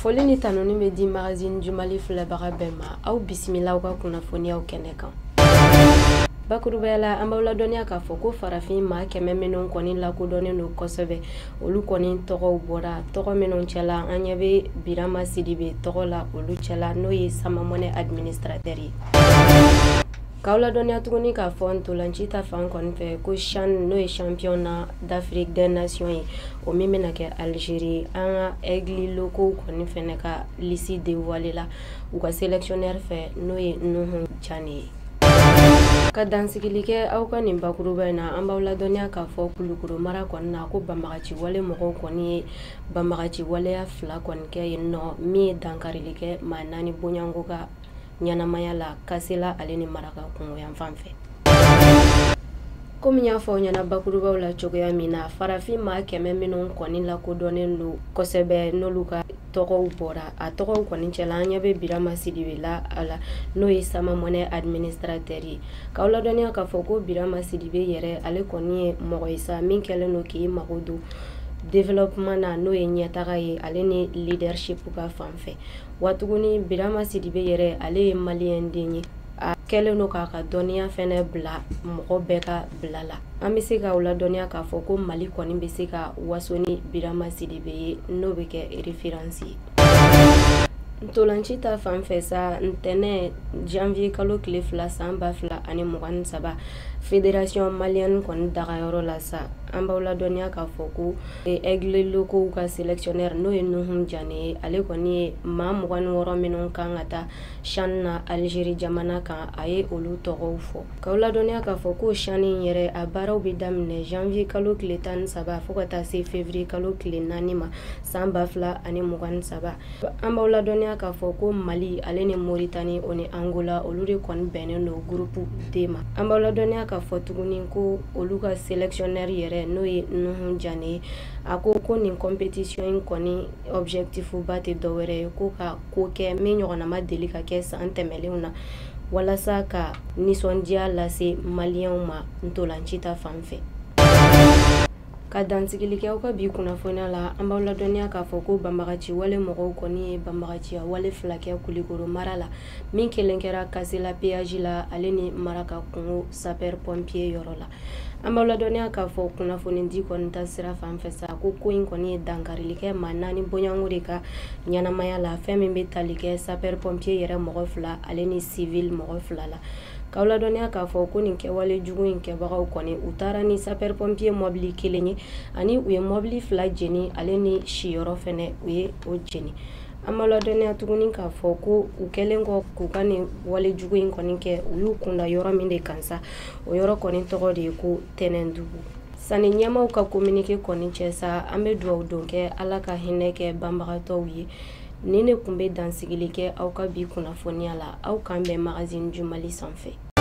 Foli ni tanuni bɛ di Magazine du Mali filɛbaga bɛɛ ma. Aw bisimila aw ka kunnafoniyaw kɛnɛ kan. Bakurubaya la, an b'aw ladɔnniya k'a fɔ ko farafin maa 100 minnu kɔni lakodɔnnen don kosɛbɛ, olu kɔni tɔgɔw bɔra. Tɔgɔ minnu cɛla, an ɲɛ bɛ Birama Sidibe tɔgɔ la olu cɛla, n'o ye Sama Money administrateur ye. K'aw ladɔnniya tuguni k'a fɔ ntolanci ta fan kɔni fɛ ko CHAN, n'o ye Championnat d'Afrique des Nations ye, o min bɛna kɛ Algérie, an ka Aigles locaux kɔni fɛnɛ ka liste dévoilé la u ka sélectionneur fɛ, n'o ye Nuhu Jane ye. Ka dansigili kɛ aw ka nin bakuruba in na, an b'aw ladɔnniya k'a fɔ Kulukoro mara kɔni na ko banbagaci wale mɔgɔw kɔni ye banbagaci waleya fila kɔni kɛ yen nɔ, min ye dankarili kɛ maa naani bonyanko ka ɲɛnamaya la Kasela ale ni Maraka kungo yan fan fɛ. Komi n y'a fɔ aw ɲɛna bakurubaw la cogoya min na, farafin maa 100 minnu kɔni lakodɔnnen don kosɛbɛ, n'olu ka tɔgɔw bɔra, a tɔgɔw kɔni cɛla, an ɲɛ bɛ Birama Sidibe la a la, n'o ye Sama Money administrateur ye. K'aw ladɔnniya k'a fɔ ko Birama Sidibe yɛrɛ, ale kɔni ye mɔgɔ ye sa min kɛlen don k'i mago don développement na, n'o ye ɲɛtaga ye, ale ni leadership ka fan fɛ. Wa tuguni, Birama Sidibe yɛrɛ, ale ye maliyɛn den ye, a kɛlen don k'a ka dɔnniya fɛnɛ bila mɔgɔ bɛɛ ka bila la. An bɛ se k'aw ladɔnniya k'a fɔ ko Mali kɔni bɛ se ka waso ni Birama Sidibe ye, n'o bɛ kɛ référence ye. Ntolanci ta fan fɛ sa, ntɛnɛn janvier kalo tile 2 san 2023, Fédération malienne kɔni dagayɔrɔ la sa, an b'aw ladɔnniya k'a fɔ ko Aigles locaux ka sélectionneur, n'o ye Nuhu Jane ye, ale kɔni ye maa 26 minnu kan ka taa CHAN na Algérie jamana kan, a ye olu tɔgɔw fɔ. K'aw ladɔnniya k'a fɔ ko CHAN in yɛrɛ, a baaraw bɛ daminɛ janvier kalo tile 13 fo ka taa se février kalo tile 4 ma san 2023. An b'aw ladɔnniya k'a fɔ ko Mali ale ni Mauritanie, o ni Angola, olu de kɔni bɛnnen don groupe D ma. An b'aw ladɔnniya k'a fɔ tuguni ko olu ka sélectionneur yɛrɛ, n'o ye Nuhu Jane ye, a ko ko nin compétition in kɔni objectif ba tɛ dɔwɛrɛ ye ko ka ko kɛ min ɲɔgɔnna ma deli ka kɛ san tɛmɛnlenw na, walasa ka nisɔndiya lase maliyɛnw ma ntolanci ta fan fɛ. Ka dansigili kɛ aw ka bi kunnafoniya la, an b'aw ladɔnniya k'a fɔ ko banbagaci wale mɔgɔw kɔni ye banbagaciya wale fila kɛ Kulikoro mara la, min kelen kɛra Kasela péage la ale ni Maraka kungo sapeur pompier yɔrɔ la. An b'aw ladɔnniya k'a fɔ kunnafoni di kɔni ta sira fan fɛ sa, ko ko in kɔni ye dankarili kɛ maa naani bonyanko de ka ɲɛnamaya la, fɛn min bɛ tali kɛ sapeur pompier yɛrɛ mɔgɔ fila ale ni civil mɔgɔ fila la. K'aw ladɔnniya k'a fɔ ko nin kɛwale jugu in kɛbagaw kɔni, u taara ni sapeur pompier mɔbili kelen ye, ani u ye mɔbili fila jeni, ale ni siyɔrɔ fɛnɛ, u ye o jeni. An b'aw ladɔnniya tuguni k'a fɔ ko u kɛlen kɔ k'u ka nin wale jugu in kɔni kɛ, u y'u kunda yɔrɔ min de kan sa, o yɔrɔ kɔni tɔgɔ de ye ko Tɛnɛndugu. Sanni ɲɛmaw ka communiqué kɔni cɛ sa, an bɛ dugawu don kɛ Ala ka hinɛ kɛ banbagatɔw ye. Nin de tun bɛ dansigili kɛ aw ka bi kunnafoniya la. Aw k'an bɛn Magazine du Mali sanfɛ.